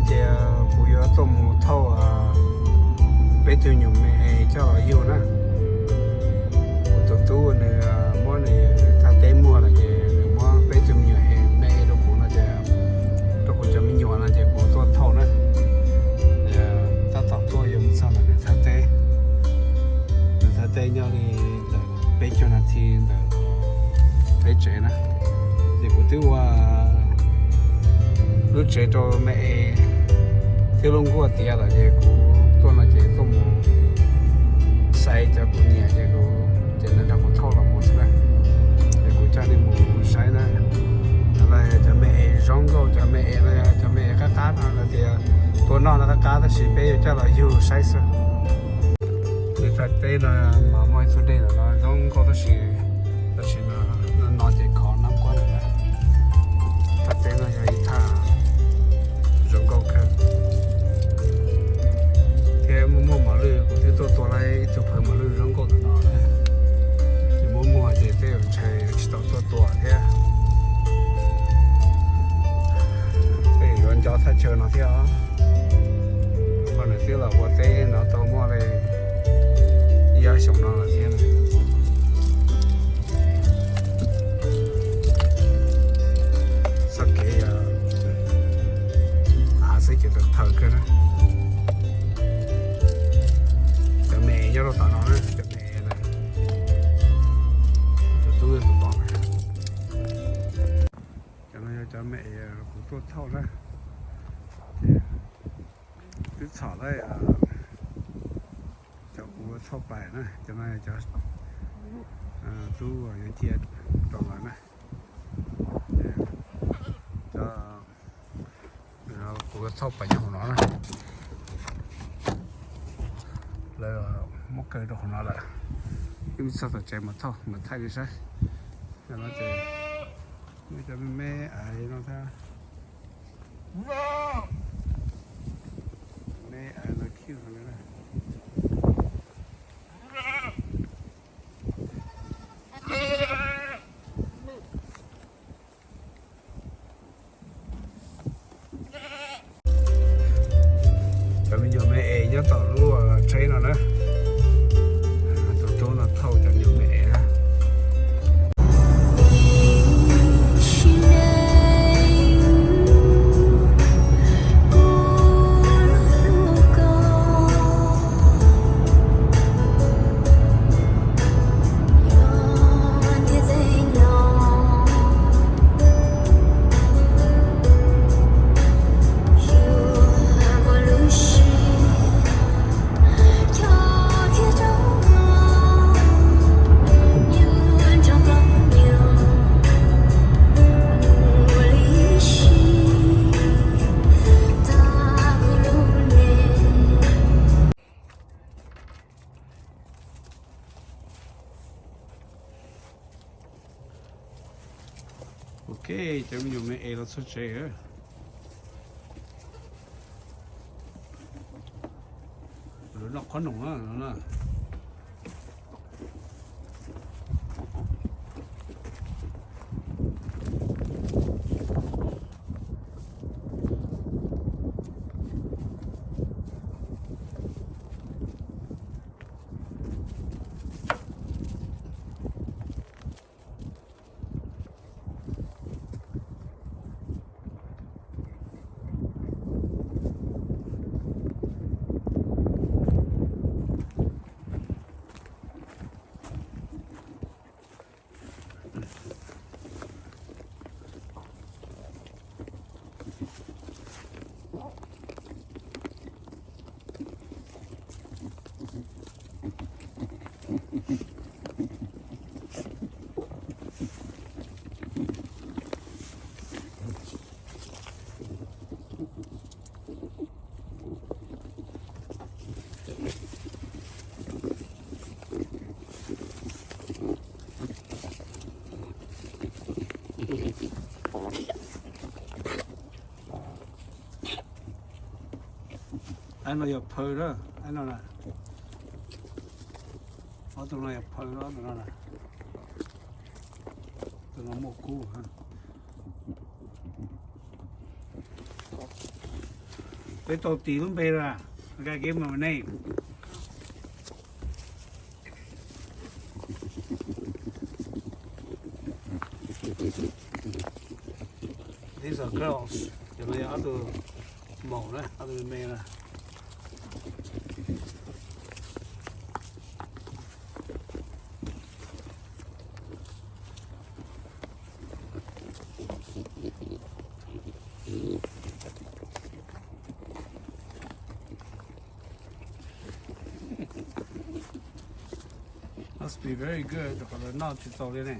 Ces kuv yuav tuaj mus thauj peb tug me nyuam me es coj los yug na. Kuv tus tub nws muab nws thaj teb muag lawm ces nws muab peb tug me nyuam me es rau kuv no ces, rau kuv cov me nyuam no ces kuv tuaj thauj na. Tab tom tuaj yuav mus txog ntawm nws thaj teb. Nws thaj teb nyob li ntawm peb caug nas this ntawm peb tsev na. Ces kuv twb ua lub tsev rau me es thiab lub nkuaj tiav lawm ces kuv tuaj no ces tuaj mus xaiv cov kuv nyiam ces kuv, ces nws nrog kuv thauj los mus xwb na. Ces kuv coj nej mus saib na. Cov no yog cov me es zoo nkauj, cov me es no yog cov me es qab qab no lawv tias tua noj no qab qab tab sis peb yuav coj los yug saib xwb. Nws thaj teb no mas muaj ib tug dej ntawm no zoo nkauj tab sis, tab sis no, no ces khov nab kuab lawm na. Thaj teb no yog ib thaj zoo nkauj kawg thiab muaj muaj mos lwj, kuv twb tuaj tua lawm ib tug phawv mos lwj zoo nkauj ntawm no na. Ces muaj muaj ces tej zaum ntshai tsis tau tuaj tua thiab. Tej zaum yuav nco thaj chaw no thiab os. Qhov nws twb los ua teb no tau muaj li ib ob xyoos no lawm thiab. Txoj kev yog av xwb ces tawv thawv kawg na. Cov me es nyob rau tom no na, cov me es na. Tus tub tus pom na. Cov no yog cov me es kuv tuaj thauj na. Ces twb txhom lawm cov kuv thauj pais na, cov no yog cov tub yuav cia rau lawv na. Cov kuv yuav thauj pais nyob hauv no na. Lawv muab kaw rau hauv no lawm. Wb txog tom tsev mas thauj mas thaij li saib. Cov no ces muaj cov me me ais no thiab. Me ais no cute heev li na. Cov me nyuam me es nyob tom lub tsheb no na. Tus tub no thauj cov me nyuam me es na. Ok, cov me nyuam me es los txog tsev. Lawv noj qhob noom na no na. Aib no yog phaw na, aib no na. Ob tug no yog phaw, ob tug no na. Tus no muaj kub. Peb tau tis lub npe lawm, I gotta give him a name. These are girls. Cov no yog ob tug maum na, ob tug me na. Must be very good, qhov lawv noj tsis txaus li ne.